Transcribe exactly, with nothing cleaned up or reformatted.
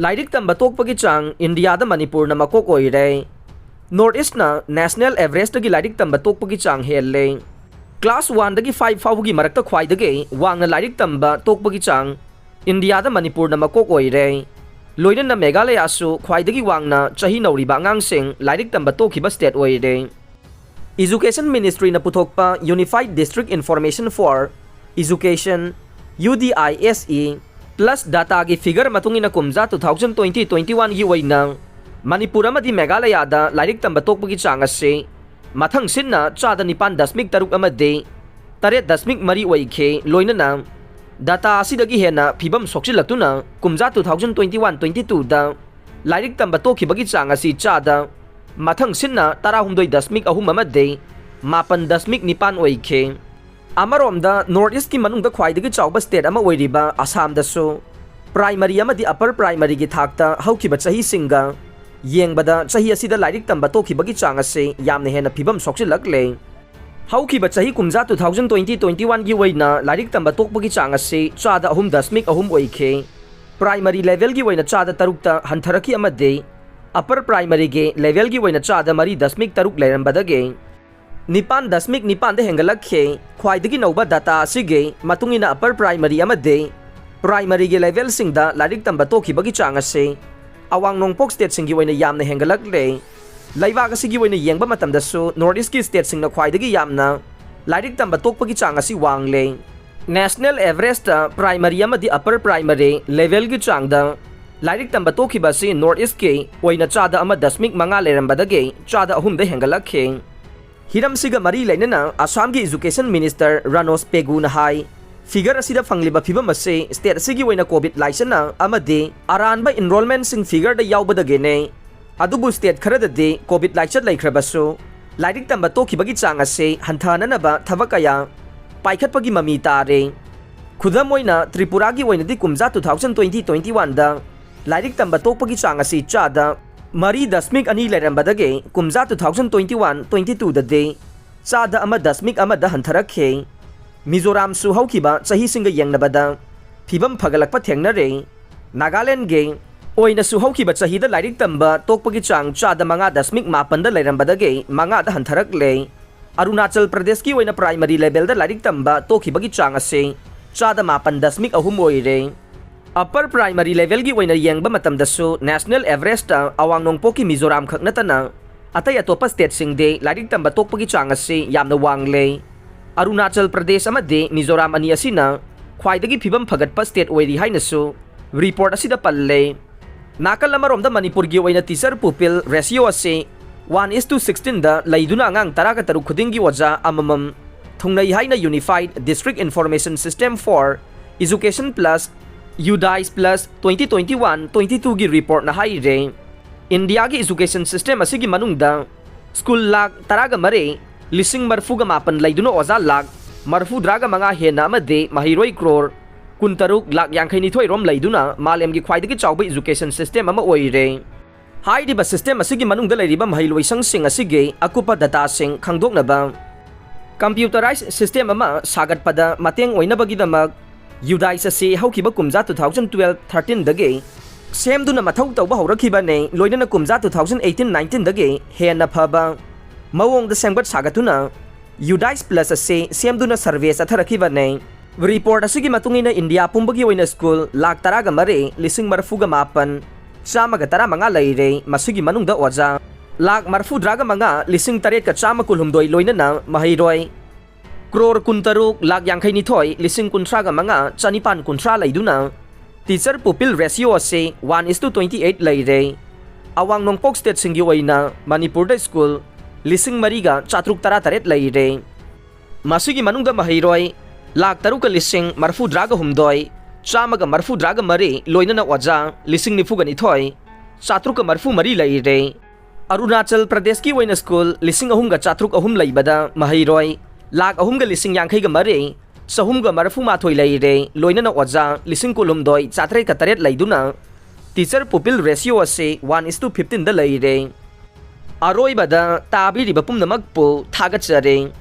ꯂꯥꯏꯔꯤꯛ ꯇꯝꯕ ꯇꯣꯛꯄꯒꯤ ꯆꯥꯡ ꯏꯟꯗꯤꯌꯥꯗ ꯃꯅꯤꯄꯨꯔꯅ ꯃꯀꯣꯛ ꯑꯣꯏꯔꯦ꯫ ꯅꯣꯔꯠ ꯏꯁꯅ ꯅꯦꯁꯅꯦꯜ ꯑꯦꯚꯔꯦꯖꯇꯒꯤ ꯂꯥꯏꯔꯤꯛ ꯇꯝꯕ ꯇꯣꯛꯄꯒꯤ ꯆꯥꯡ ꯍꯦꯜꯂꯦ꯫ ꯀ꯭ꯂꯥꯁ ꯋꯥꯟꯗꯒꯤ ꯐꯥꯏꯚ ꯐꯥꯎꯕꯒꯤ ꯃꯔꯛꯇ ꯈ꯭ꯋꯥꯏꯗꯒꯤ ꯋꯥꯡꯅ ꯂꯥꯏꯔꯤꯛ ꯇꯝꯕ ꯇꯣꯛꯄꯒꯤ ꯆꯥꯡ ꯏꯟꯗꯤꯌꯥꯗ ꯃꯅꯤꯄꯨꯔꯅ ꯃꯀꯣꯛ ꯑꯣꯏꯔꯦ꯫ ꯂꯣꯏꯅꯅ ꯃꯦꯘꯥꯂꯌꯥꯁꯨ ꯈ꯭ꯋꯥꯏꯗꯒꯤ ꯋꯥꯡꯅ ꯆꯍꯤ ꯅꯧꯔꯤꯕ ꯑꯉꯥꯡꯁꯤꯡ ꯂꯥꯏꯔꯤꯛ ꯇꯝꯕ ꯇꯣꯛꯈꯤꯕ ꯁ꯭ꯇꯦꯠ ꯑꯣꯏꯔꯦ꯫ ꯏꯖꯨꯀꯦꯁꯟ ꯃꯤꯅꯤꯁꯇ꯭ꯔꯤꯅ ꯄꯨꯊꯣꯛꯄ Unified District Information for Education, UDISE, plus ꯗꯥꯇꯥꯒꯤ ꯐꯤꯒꯔ ꯃꯇꯨꯡ ꯏꯟꯅ ꯀꯨꯝꯖꯥ two thousand twenty twenty-oneꯒꯤ ꯑꯣꯏꯅ ꯃꯅꯤꯄꯨꯔ ꯑꯃꯗꯤ ꯃꯦꯘꯥꯂꯌꯥꯗ ꯂꯥꯏꯔꯤꯛ ꯇꯝꯕ ꯇꯣꯛꯄꯒꯤ ꯆꯥꯡ ꯑꯁꯤ ꯃꯊꯪ ꯁꯤꯟꯅ ꯆꯥꯗ ꯅꯤꯄꯥꯟ ꯗꯁꯃꯤꯛ ꯇꯔꯨꯛ ꯑꯃꯗꯤ ꯇꯔꯦꯠ ꯗꯁꯃꯤꯛ ꯃꯔꯤ ꯑꯣꯏꯈꯤ꯫ ꯂꯣꯏꯅꯅ ꯗꯥꯇꯥ ꯑꯁꯤꯗꯒꯤ ꯍꯦꯟꯅ ꯐꯤꯕꯝ ꯁꯣꯛꯆꯤꯜꯂꯛꯇꯨꯅ ꯀꯨꯝꯖꯥ two thousand twenty-one twenty-twoꯗ ꯂꯥꯏꯔꯤꯛ ꯇꯝꯕ ꯇꯣꯛꯈꯤꯕꯒꯤ ꯆꯥꯡ ꯑꯁꯤ ꯆꯥꯗ ꯃꯊꯪ ꯁꯤꯟꯅ ꯇꯔꯥꯍꯨꯝꯗꯣꯏ ꯗꯁꯃꯤꯛ ꯑꯍꯨꯝ ꯑꯃꯗꯤ ꯃꯥꯄꯟ ꯗꯁꯃꯤꯛ ꯅꯤꯄꯥꯟ ꯑꯣꯏꯈꯤ꯫ ꯑꯃꯔꯣꯝꯗ ꯅꯣꯔꯠ ꯏꯁꯀꯤ ꯃꯅꯨꯡꯗ ꯈ꯭ꯋꯥꯏꯗꯒꯤ ꯆꯥꯎꯕ ꯁ꯭ꯇꯦꯠ ꯑꯃ ꯑꯣꯏꯔꯤꯕ ꯑꯁꯥꯝꯗꯁꯨ ꯄ꯭ꯔꯥꯏꯃꯔꯤ ꯑꯃꯗꯤ ꯑꯄꯔ ꯄ꯭ꯔꯥꯏꯃꯔꯤꯒꯤ ꯊꯥꯛꯇ ꯍꯧꯈꯤꯕ ꯆꯍꯤꯁꯤꯡꯒ ꯌꯦꯡꯕꯗ ꯆꯍꯤ ꯑꯁꯤꯗ ꯂꯥꯏꯔꯤꯛ ꯇꯝꯕ ꯇꯣꯛꯈꯤꯕꯒꯤ ꯆꯥꯡ ꯑꯁꯤ ꯌꯥꯝꯅ ꯍꯦꯟꯅ ꯐꯤꯕꯝ ꯁꯣꯛꯆꯤꯜꯂꯛꯂꯦ꯫ ꯍꯧꯈꯤꯕ ꯆꯍꯤ ꯀꯨꯝꯖꯥ two thousand twenty twenty-oneꯒꯤ ꯑꯣꯏꯅ ꯂꯥꯏꯔꯤꯛ ꯇꯝꯕ ꯇꯣꯛꯄꯒꯤ ꯆꯥꯡ ꯑꯁꯤ ꯆꯥꯗ ꯑꯍꯨꯝ ꯗꯁꯃꯤꯛ ꯑꯍꯨꯝ ꯑꯣꯏꯈꯤ꯫ ꯄ꯭ꯔꯥꯏꯃꯔꯤ ꯂꯦꯚꯦꯜꯒꯤ ꯑꯣꯏꯅ ꯆꯥꯗ ꯇꯔꯨꯛꯇ ꯍꯟꯊꯔꯛꯈꯤ ꯑꯃꯗꯤ ꯑꯄꯔ ꯄ꯭ꯔꯥꯏꯃꯔꯤꯒꯤ ꯂꯦꯚꯦꯜꯒꯤ ꯑꯣꯏꯅ ꯆꯥꯗ ꯃꯔꯤ ꯗꯁꯃꯤꯛ ꯇꯔꯨꯛ ꯂꯩꯔꯝꯕꯗꯒꯤ ꯅꯤꯄꯥꯟ ꯗꯁꯃꯤꯛ ꯅꯤꯄꯥꯟꯗ ꯍꯦꯟꯒꯠꯂꯛꯈꯤ꯫ ꯈ꯭ꯋꯥꯏꯗꯒꯤ ꯅꯧꯕ ꯗꯥꯇꯥ ꯑꯁꯤꯒꯤ ꯃꯇꯨꯡ ꯏꯟꯅ ꯑꯄꯔ ꯄ꯭ꯔꯥꯏꯃꯔꯤ ꯑꯃꯗꯤ ꯄ꯭ꯔꯥꯏꯃꯔꯤꯒꯤ ꯂꯦꯚꯦꯜꯁꯤꯡꯗ ꯂꯥꯏꯔꯤꯛ ꯇꯝꯕ ꯇꯣꯛꯈꯤꯕꯒꯤ ꯆꯥꯡ ꯑꯁꯤ ꯑꯋꯥꯡ ꯅꯣꯡꯄꯣꯛ ꯁ꯭ꯇꯦꯠꯁꯤꯡꯒꯤ ꯑꯣꯏꯅ ꯌꯥꯝꯅ ꯍꯦꯟꯒꯠꯂꯛꯂꯦ꯫ ꯂꯩꯕꯥꯛ ꯑꯁꯤꯒꯤ ꯑꯣꯏꯅ ꯌꯦꯡꯕ ꯃꯇꯝꯗꯁꯨ ꯅꯣꯔꯠ ꯏꯁꯀꯤ ꯁ꯭ꯇꯦꯠꯁꯤꯡꯅ ꯈ꯭ꯋꯥꯏꯗꯒꯤ ꯌꯥꯝꯅ ꯂꯥꯏꯔꯤꯛ ꯇꯝꯕ ꯇꯣꯛꯄꯒꯤ ꯆꯥꯡ ꯑꯁꯤ ꯋꯥꯡꯂꯦ꯫ ꯅꯦꯁꯅꯦꯜ ꯑꯦꯚꯔꯦꯖꯇ ꯄ꯭ꯔꯥꯏꯃꯔꯤ ꯑꯃꯗꯤ ꯑꯄꯔ ꯄ꯭ꯔꯥꯏꯃꯔꯤ ꯂꯦꯚꯦꯜꯒꯤ ꯆꯥꯡꯗ ꯂꯥꯏꯔꯤꯛ ꯇꯝꯕ ꯇꯣꯛꯈꯤꯕ ꯑꯁꯤ ꯅꯣꯔꯠ ꯏꯁꯀꯤ ꯑꯣꯏꯅ ꯆꯥꯗ ꯑꯃ ꯗꯁꯃꯤꯛ ꯃꯉꯥ ꯂꯩꯔꯝꯕꯗꯒꯤ ꯆꯥꯗ ꯑꯍꯨꯝꯗ ꯍꯦꯟꯒꯠꯂꯛꯈꯤ꯫ ꯍꯤꯔꯝꯁꯤꯒ ꯃꯔꯤ ꯂꯩꯅꯅ ꯑꯁꯥꯝꯒꯤ ꯏꯖꯨꯀꯦꯁꯟ ꯃꯤꯅꯤꯁꯇꯔ ꯔꯥꯅꯣꯁ ꯄꯦꯒꯨꯅ ꯍꯥꯏ, ꯐꯤꯒꯔ ꯑꯁꯤꯗ ꯐꯪꯂꯤꯕ ꯐꯤꯕꯝ ꯑꯁꯤ ꯁ꯭ꯇꯦꯠ ꯑꯁꯤꯒꯤ ꯑꯣꯏꯅ ꯀꯣꯚꯤꯗ ꯂꯥꯏꯆꯠꯅ ꯑꯃꯗꯤ ꯑꯔꯥꯟꯕ ꯏꯟꯔꯣꯜꯃꯦꯟꯠꯁꯤꯡ ꯐꯤꯒꯔꯗ ꯌꯥꯎꯕꯗꯒꯤꯅꯤ꯫ ꯑꯗꯨꯕꯨ ꯁ꯭ꯇꯦꯠ ꯈꯔꯗꯗꯤ ꯀꯣꯚꯤꯗ ꯂꯥꯏꯆꯠ ꯂꯩꯈ꯭ꯔꯕꯁꯨ ꯂꯥꯏꯔꯤꯛ ꯇꯝꯕ ꯇꯣꯛꯈꯤꯕꯒꯤ ꯆꯥꯡ ꯑꯁꯤ ꯍꯟꯊꯍꯟꯅꯅꯕ ꯊꯕꯛ ꯀꯌꯥ ꯄꯥꯏꯈꯠꯄꯒꯤ ꯃꯃꯤ ꯇꯥꯔꯦ꯫ ꯈꯨꯗꯝ ꯑꯣꯏꯅ ꯇ꯭ꯔꯤꯄꯨꯔꯥꯒꯤ ꯑꯣꯏꯅꯗꯤ ꯀꯨꯝꯖꯥ two thousand twenty twenty-oneꯗ ꯂꯥꯏꯔꯤꯛ ꯇꯝꯕ ꯇꯣꯛꯄꯒꯤ ꯆꯥꯡ ꯑꯁꯤ ꯆꯥꯗ ꯃꯔꯤ ꯗꯁꯃꯤꯛ ꯑꯅꯤ ꯂꯩꯔꯝꯕꯗꯒꯤ ꯀꯨꯝꯖꯥ two thousand twenty-one twenty-twoꯗꯗꯤ ꯆꯥꯗ ꯑꯃ ꯗꯁꯃꯤꯛ ꯑꯃꯗ ꯍꯟꯊꯔꯛꯈꯤ꯫ ꯃꯤꯖꯣꯔꯥꯝꯁꯨ ꯍꯧꯈꯤꯕ ꯆꯍꯤꯁꯤꯡꯒ ꯌꯦꯡꯅꯕꯗ ꯐꯤꯕꯝ ꯐꯒꯠꯂꯛꯄ ꯊꯦꯡꯅꯔꯦ꯫ ꯅꯥꯒꯥꯂꯦꯟꯒꯤ ꯑꯣꯏꯅꯁꯨ ꯍꯧꯈꯤꯕ ꯆꯍꯤꯗ ꯂꯥꯏꯔꯤꯛ ꯇꯝꯕ ꯇꯣꯛꯄꯒꯤ ꯆꯥꯡ ꯆꯥꯗ ꯃꯉꯥ ꯗꯁꯃꯤꯛ ꯃꯥꯄꯟꯗ ꯂꯩꯔꯝꯕꯗꯒꯤ ꯃꯉꯥꯗ ꯍꯟꯊꯔꯛꯂꯦ꯫ ꯑꯔꯨꯅꯥꯆꯜ ꯄ꯭ꯔꯗꯦꯁꯀꯤ ꯑꯣꯏꯅ ꯄ꯭ꯔꯥꯏꯃꯔꯤ ꯂꯦꯚꯦꯜꯗ ꯂꯥꯏꯔꯤꯛ ꯇꯝꯕ ꯇꯣꯛꯈꯤꯕꯒꯤ ꯆꯥꯡ ꯑꯁꯤ ꯆꯥꯗ ꯃꯥꯄꯟ ꯗꯁꯃꯤꯛ ꯑꯍꯨꯝ ꯑꯣꯏꯔꯦ꯫ ꯑꯄꯔ ꯄ꯭ꯔꯥꯏꯃꯔꯤ ꯂꯦꯚꯦꯜꯒꯤ ꯑꯣꯏꯅ ꯌꯦꯡꯕ ꯃꯇꯝꯗꯁꯨ ꯅꯦꯁꯅꯦꯜ ꯑꯦꯚꯔꯦꯖꯇ ꯑꯋꯥꯡ ꯅꯣꯡꯄꯣꯛꯀꯤ ꯃꯤꯖꯣꯔꯥꯝ ꯈꯛ ꯅꯠꯇꯅ ꯑꯇꯩ ꯑꯇꯣꯞꯄ ꯁ꯭ꯇꯦꯠꯁꯤꯡꯗꯤ ꯂꯥꯏꯔꯤꯛ ꯇꯝꯕ ꯇꯣꯛꯄꯒꯤ ꯆꯥꯡ ꯑꯁꯤ ꯌꯥꯝꯅ ꯋꯥꯡꯂꯦ꯫ ꯑꯔꯨꯅꯥꯆꯜ ꯄ꯭ꯔꯗꯦꯁ ꯑꯃꯗꯤ ꯃꯤꯖꯣꯔꯥꯝ ꯑꯅꯤ ꯑꯁꯤꯅ ꯈ꯭ꯋꯥꯏꯗꯒꯤ ꯐꯤꯕꯝ ꯐꯒꯠꯄ ꯁ꯭ꯇꯦꯠ ꯑꯣꯏꯔꯤ ꯍꯥꯏꯅꯁꯨ ꯔꯤꯄꯣꯔꯠ ꯑꯁꯤꯗ ꯄꯜꯂꯦ꯫ ꯅꯥꯀꯜ ꯑꯃꯔꯣꯝꯗ ꯃꯅꯤꯄꯨꯔꯒꯤ ꯑꯣꯏꯅ ꯇꯤꯆꯔ ꯄꯨꯄꯤꯜ ꯔꯦꯁꯤꯌꯣ ꯑꯁꯤ ꯋꯥꯟ ꯏꯁ ꯇꯨ ꯁꯤꯛꯁꯇꯤꯟꯗ ꯂꯩꯗꯨꯅ ꯑꯉꯥꯡ ꯇꯔꯥꯒ ꯇꯔꯨꯛ ꯈꯨꯗꯤꯡꯒꯤ ꯑꯣꯖꯥ ꯑꯃꯃꯝ ꯊꯨꯡꯅꯩ ꯍꯥꯏꯅ unified district information system for education plus UDISE plus twenty twenty one twenty ꯇꯨꯒꯤ ꯔꯤꯄꯣꯔꯠꯅ ꯍꯥꯏꯔꯦ꯫ ꯏꯟꯗꯤꯌꯥꯒꯤ ꯏꯖꯨꯀꯦꯁꯟ ꯁꯤꯁꯇꯦꯝ ꯑꯁꯤꯒꯤ ꯃꯅꯨꯡꯗ ꯁ꯭ꯀꯨꯜ ꯂꯥꯈ ꯇꯔꯥꯒ ꯃꯔꯤ ꯂꯤꯁꯤꯡ ꯃꯔꯤꯐꯨꯒ ꯃꯥꯄꯟ ꯂꯩꯗꯨꯅ ꯑꯣꯖꯥ ꯂꯥꯈ ꯃꯔꯤꯐꯨꯇꯔꯥꯒ ꯃꯉꯥ ꯍꯦꯟꯅ ꯑꯃꯗꯤ ꯃꯍꯩꯔꯣꯏ ꯀ꯭ꯔꯣꯔ ꯀꯨꯟꯇꯔꯨꯛ ꯂꯥꯈ ꯌꯥꯡꯈꯩꯅꯤꯊꯣꯏ ꯔꯣꯝ ꯂꯩꯗꯨꯅ ꯃꯥꯂꯦꯝꯒꯤ ꯈ꯭ꯋꯥꯏꯗꯒꯤ ꯆꯥꯎꯕ ꯏꯖꯨꯀꯦꯁꯟ ꯁꯤꯁꯇꯦꯝ ꯑꯃ ꯑꯣꯏꯔꯦ꯫ ꯍꯥꯏꯔꯤꯕ ꯁꯤꯁꯇꯦꯝ ꯑꯁꯤꯒꯤ ꯃꯅꯨꯡꯗ ꯂꯩꯔꯤꯕ ꯃꯍꯩꯂꯣꯏꯁꯪꯁꯤꯡ ꯑꯁꯤꯒꯤ ꯑꯀꯨꯞꯄ ꯗꯇꯥꯁꯤꯡ ꯈꯪꯗꯣꯛꯅꯕ ꯀꯝꯄ꯭ꯌꯨꯇꯔꯥꯏꯖ ꯁꯤꯁꯇꯦꯝ ꯑꯃ ꯁꯥꯒꯠꯄꯗ ꯃꯇꯦꯡ ꯑꯣꯏꯅꯕꯒꯤꯗꯃꯛ ꯌꯨꯗꯥꯏꯁ ꯑꯁꯤ ꯍꯧꯈꯤꯕ ꯀꯨꯝꯖꯥ ꯇꯨ ꯊꯥꯎꯖꯟ ꯇꯨꯋꯦꯜꯐ ꯊꯥꯔꯇꯤꯟꯗꯒꯤ ꯁꯦꯝꯗꯨꯅ ꯃꯊꯧ ꯇꯧꯕ ꯍꯧꯔꯛꯈꯤꯕꯅꯤ꯫ ꯂꯣꯏꯅꯅ ꯀꯨꯝꯖꯥ ꯇꯨ ꯊꯥꯎꯖꯟ ꯑꯩꯠꯇꯤꯟ ꯅꯥꯏꯟꯇꯤꯟꯗꯒꯤ ꯍꯦꯟꯅ ꯐꯕ ꯃꯑꯣꯡꯗ ꯁꯦꯝꯒꯠ ꯁꯥꯒꯠꯇꯨꯅ ꯌꯨꯗꯥꯏꯁ ꯄ꯭ꯂꯁ ꯑꯁꯤ ꯁꯦꯝꯗꯨꯅ ꯁꯔꯚꯦ ꯆꯠꯊꯔꯛꯈꯤꯕꯅꯤ꯫ ꯔꯤꯄꯣꯔꯠ ꯑꯁꯤꯒꯤ ꯃꯇꯨꯡ ꯏꯟꯅ ꯏꯟꯗꯤꯌꯥ ꯄꯨꯝꯕꯒꯤ ꯑꯣꯏꯅ ꯁ꯭ꯀꯨꯜ ꯂꯥꯈ ꯇꯔꯥꯒ ꯃꯔꯤ ꯂꯤꯁꯤꯡ ꯃꯔꯤꯐꯨꯒ ꯃꯥꯄꯟ ꯆꯥꯝꯃꯒ ꯇꯔꯥꯃꯉꯥ ꯂꯩꯔꯦ꯫ ꯃꯁꯤꯒꯤ ꯃꯅꯨꯡꯗ ꯑꯣꯖꯥ ꯂꯥꯈ ꯃꯔꯤꯐꯨꯇꯔꯥꯒ ꯃꯉꯥ ꯂꯤꯁꯤꯡ ꯇꯔꯦꯠꯀ ꯆꯥꯝꯃ ꯀꯨꯟꯍꯨꯝꯗꯣꯏ ꯂꯣꯏꯅꯅ ꯃꯍꯩꯔꯣꯏ ꯀ꯭ꯔꯣꯔ ꯀꯨꯟꯇꯔꯨꯛ ꯂꯥꯈ ꯌꯥꯡꯈꯩꯅꯤꯊꯣꯏ ꯂꯤꯁꯤꯡ ꯀꯨꯟꯊ꯭ꯔꯥꯒ ꯃꯉꯥ ꯆꯅꯤꯄꯥꯟ ꯀꯨꯟꯊ꯭ꯔꯥ ꯂꯩꯗꯨꯅ ꯇꯤꯆꯔ ꯄꯨꯄꯤꯜ ꯔꯦꯁꯤꯌꯣ ꯑꯁꯤ one is two twenty eight ꯂꯩꯔꯦ꯫ ꯑꯋꯥꯡ ꯅꯣꯡꯄꯣꯛ ꯁ꯭ꯇꯦꯠꯁꯤꯡꯒꯤ ꯑꯣꯏꯅ ꯃꯅꯤꯄꯨꯔꯗ ꯁ꯭ꯀꯨꯜ ꯂꯤꯁꯤꯡ ꯃꯔꯤꯒ ꯆꯥꯇ꯭ꯔꯨꯛ ꯇꯔꯥꯇꯔꯦꯠ ꯂꯩꯔꯦ꯫ ꯃꯁꯤꯒꯤ ꯃꯅꯨꯡꯗ ꯃꯍꯩꯔꯣꯏ ꯂꯥꯈ ꯇꯔꯨꯛꯀ ꯂꯤꯁꯤꯡ ꯃꯔꯤꯐꯨꯇꯔꯥꯒ ꯍꯨꯝꯗꯣꯏ ꯆꯥꯝꯃꯒ ꯃꯔꯤꯐꯨꯇꯔꯥꯒ ꯃꯔꯤ ꯂꯣꯏꯅꯅ ꯑꯣꯖꯥ ꯂꯤꯁꯤꯡ ꯅꯤꯐꯨꯒ ꯅꯤꯊꯣꯏ ꯆꯥꯇ꯭ꯔꯨꯛꯀ ꯃꯔꯤꯐꯨ ꯃꯔꯤ ꯂꯩꯔꯦ꯫ ꯑꯔꯨꯅꯥꯆꯜ ꯄ꯭ꯔꯗꯦꯁꯀꯤ ꯑꯣꯏꯅ ꯁ꯭ꯀꯨꯜ ꯂꯤꯁꯤꯡ ꯑꯍꯨꯝꯒ ꯆꯥꯇ꯭ꯔꯨꯛ ꯑꯍꯨꯝ ꯂꯩꯕꯗ ꯃꯍꯩꯔꯣꯏ ꯂꯥꯈ ꯑꯍꯨꯝꯒ ꯂꯤꯁꯤꯡ ꯌꯥꯡꯈꯩꯒ ꯃꯔꯤ ꯆꯍꯨꯝꯒ ꯃꯔꯤꯐꯨ ꯃꯥꯊꯣꯏ ꯂꯩꯔꯦ꯫ ꯂꯣꯏꯅꯅ ꯑꯣꯖꯥ ꯂꯤꯁꯤꯡ ꯀꯨꯟꯍꯨꯝꯗꯣꯏ ꯆꯥꯇ꯭ꯔꯦꯠꯀ ꯇꯔꯦꯠ ꯂꯩꯗꯨꯅ ꯇꯤꯆꯔ ꯄꯨꯄꯤꯜ ꯔꯦꯁꯤꯌꯣ ꯑꯁꯤ ꯋꯥꯟ ꯏꯁ ꯇꯨ ꯐꯤꯐꯇꯤꯟꯗ ꯂꯩꯔꯦ꯫ ꯑꯔꯣꯏꯕꯗ ꯇꯥꯕꯤꯔꯤꯕ ꯄꯨꯝꯅꯃꯛꯄꯨ ꯊꯥꯒꯠꯆꯔꯤ꯫